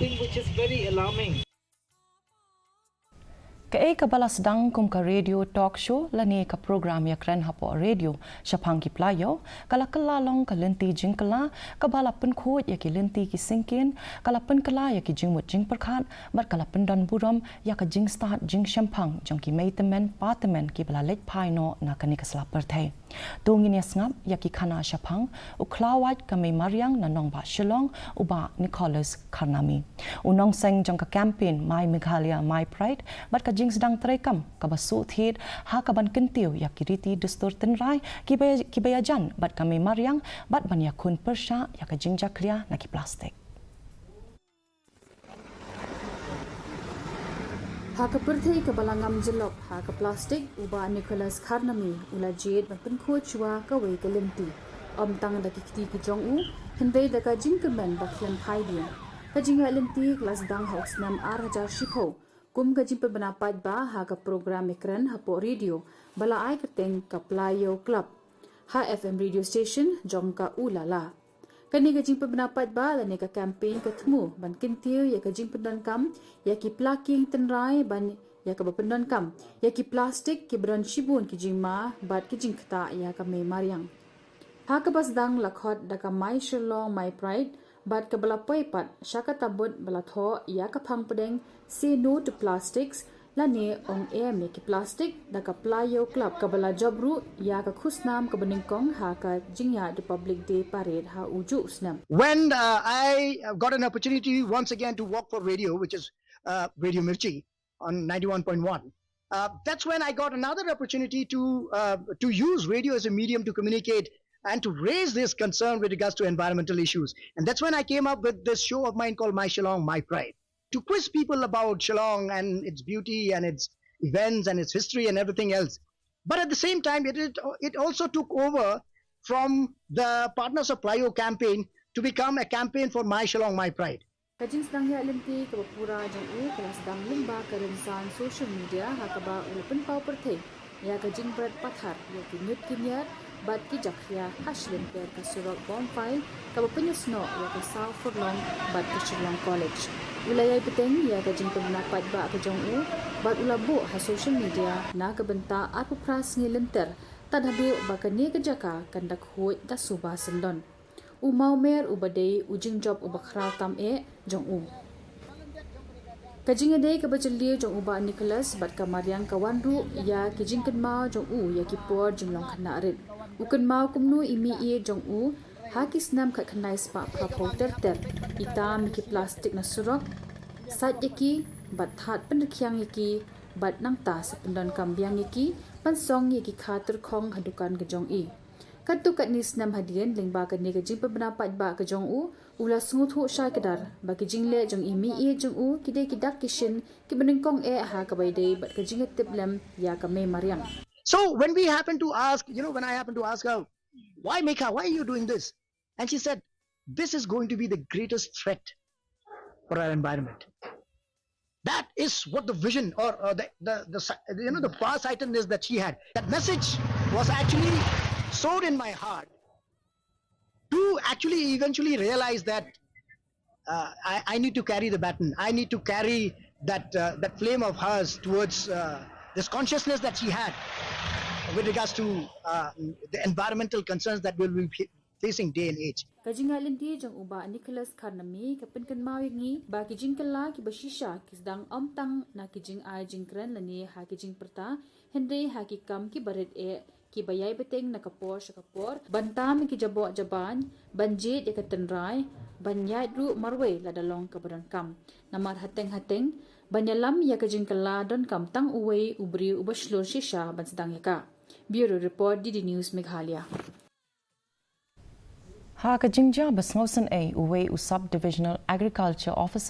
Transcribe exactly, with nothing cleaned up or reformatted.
Thing which is very alarming. Kaei kaba la sdang kum ka radio talk show lane ka program ïakren hapoh radio shaphang ki plaiew, ka la kylla long ka lynti jingkylla kaba la pynkhuid ïa ki lynti ki syngkien, ka la pynkylla ïa ki jingmut jingpyrkhat, bad ka la pyndon burom ïa ka jingstad jingshemphang jong ki mei tymmen pa tymmen kiba la leit phai noh na kane ka sla pyrthei. To ngin ïa sngap ïa ki khana shaphang u khlawait ka mei mariang na nongbah Shillong, u Bah Nicholas Kharnami. U nongseng jong ka campaign My Meghalaya My Pride bad ka jingsdang treikam kaba shu thied ha kaban kyntiew ïa ki riti dustur tynrai kiba, kiba ïajan bad ka mei mariang bad ban ïakhun pyrshah ïa ka jingjakhlia na ki plastik. Ha ka pyrthei kaba la ngam jyllop ha ka plastik, u Bah Nicholas Kharnami u la jied ban pynkhuid shuwa kawei ka lynti, ym tang da ki kti ki jong u, hynrei da ka jingkyrmen ba khlem phai dien. Ka jingïaid lynti ka la sdang ha u snem ar hajar shiphew kum ka jingpynbna paidbah ha ka program ïakren hapoh radio ba la ai kyrteng ka Plaiew Club ha F M radio station jong ka Ooh La La. Kane ka jingpynbna paidbah lane ka campaign ka thmu ban kyntiew ïa ka jingpyndonkam ïa ki plakieng tynrai ban ïa kaba pyndonkam ïa ki plastik kiba don shibun ki jingma bad ki jingktah ïa ka mei mariang. Ha kaba sdang la khot da ka My Shillong My Pride bad kaba la poi pat sha ka tabut ba la thoh ïa ka phang pdeng Say No to Plastics lane ong em ïa ki plastik da ka Plaiew Club kaba la jop ruh ïa ka khusnam kaba nyngkong ha ka jingïaid Republic Day Parade ha u juh u snem. When uh, I uh, got an opportunity once again to work for radio, which is uh, Radio Mirchi on ninety-one point one, uh, that's when I got another opportunity to uh, to use radio as a medium to communicate and to raise this concern with regards to environmental issues. And that's when I came up with this show of mine called My Shillong, My Pride, to quiz people about Shillong and its beauty and its events and its history and everything else. But at the same time, it, it, it also took over from the Partners of Plaiew campaign to become a campaign for My Shillong, My Pride. Ka jingsdang ïaid lynti kaba pura jong u ka la sdang lyngba ka rynsan social media ha kaba u la pynpaw pyrthei ïa ka jingbret pathar ïa ki ñiut ki ñiar bad ki jakhlia ha shilynter ka surok Bonfile kaba pynïasnoh ïa ka saw furlong bad ka Shillong College. U la ïai bteng ïa ka jingpynbna paidbah ka jong u bad u la buh ha social media na ka bynta arphew phra sngi lynter tad haduh ba kane ka jaka kan da khuid da suba syndon. U mawmer uba dei u jingjop uba khraw tam eh jong u. Ka jingïadei kaba jylliew jong u Bah Nicholas bad ka mariang ka wan ruh ïa ki jingkynmaw jong u ïa ki por jinglong khynnah rit. U kynmaw kumno i meiieit jong u ha ki snem khatkhyndai spah phraphew ter ter i tam ïa ki plastik na surok, sait ïa ki bad thad pynrkhiang ïa ki bad nangta sa pyndonkam biang ïa ki ban song ïa ki kha tyrkhong ha dukan ka jong i. Katto katne snem hadien lyngba kane ka jingpynbna paidbah ka jong u, u la sngewthuh shai kdar ba ki jingleh jong i meiieit jong u ki dei ki dak ki shin kiba nyngkong eh ha kaba ïadei bad ka jingïatiplem ïa ka mei mariang. So when we happen to ask, you know, when I happen to ask her, "Why, Megha, why are you doing this?" And she said, "This is going to be the greatest threat for our environment." That is what the vision or, or the, the, the, you know, the farsightedness that she had. That message was actually sowed in my heart to actually eventually realize that uh, I, I need to carry the baton. I need to carry that, uh, that flame of hers towards uh, this consciousness that she had with regards to uh, the environmental concerns that we'll be facing day and age. Ka jingïaid lynti jong u Bah Nicholas Kharnami ka pynkynmaw ïa ngi ba ki jingkylla kiba shisha ki sdang ym tang na ki jingai jingkren lane ha ki jingpyrta, hynrei ha ki kam kiba rit eh kiba ïai bteng na ka por sha ka por ban tam ïa ki jaboh jaban, ban jied ïa ka tynrai, ban ïaid ruh marwei lada long kaba donkam. Namar hateng hateng ban ïalam ïa ka jingkylla donkam tang uwei u briew uba shlur shisha ban sdang ïa ka. Bureau Report, D D News Meghalaya. Ha ka jingjia ba sngewsynei, uwei u Sub Divisional Agriculture Officer